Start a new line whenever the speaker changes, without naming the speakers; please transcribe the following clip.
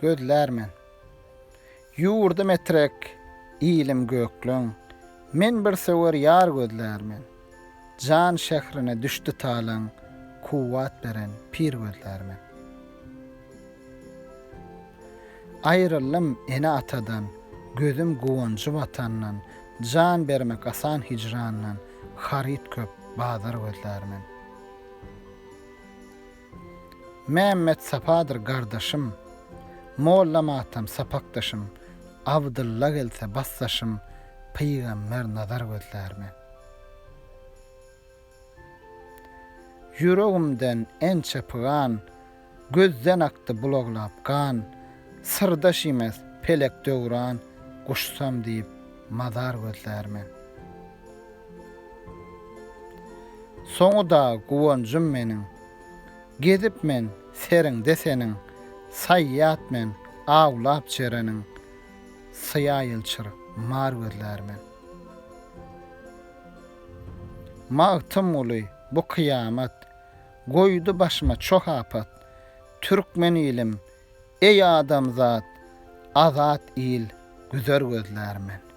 Gözlär men. Ýurdum Etrek, ilim Gökleň, Men bir söwer ýar gözlär men. Jan şährine düşdi talaň, Kuwwat beren pir gözlär men. Aýryldym ene-atadan, Gözüm guwanjy Watandan, Jan bermek asan hijrandan, Haryt köp, bazar gözlär men. Mämmet Sapadyr gardaşym, Molla Matam sapakdaşym, Abdylla gelse basdaşym, Pygamber nazar gözlär men. Ýüregimden ençe pygan, Gözden akdy bulaglap gan, Syrdaş imes pelek döwran, Guşsam diýip mazar gözlär men. Soňy-da guwanjym meniň. Gezip men seriňde seniň, Saýýat men awlap jereniň, Syýa ýylçyr mar gözlär men. Magtymguly, bu kyýamat, Goýdy başyma çoh apat. Türkmen ilim, eý adamzat, Azat il güzer gözlär men.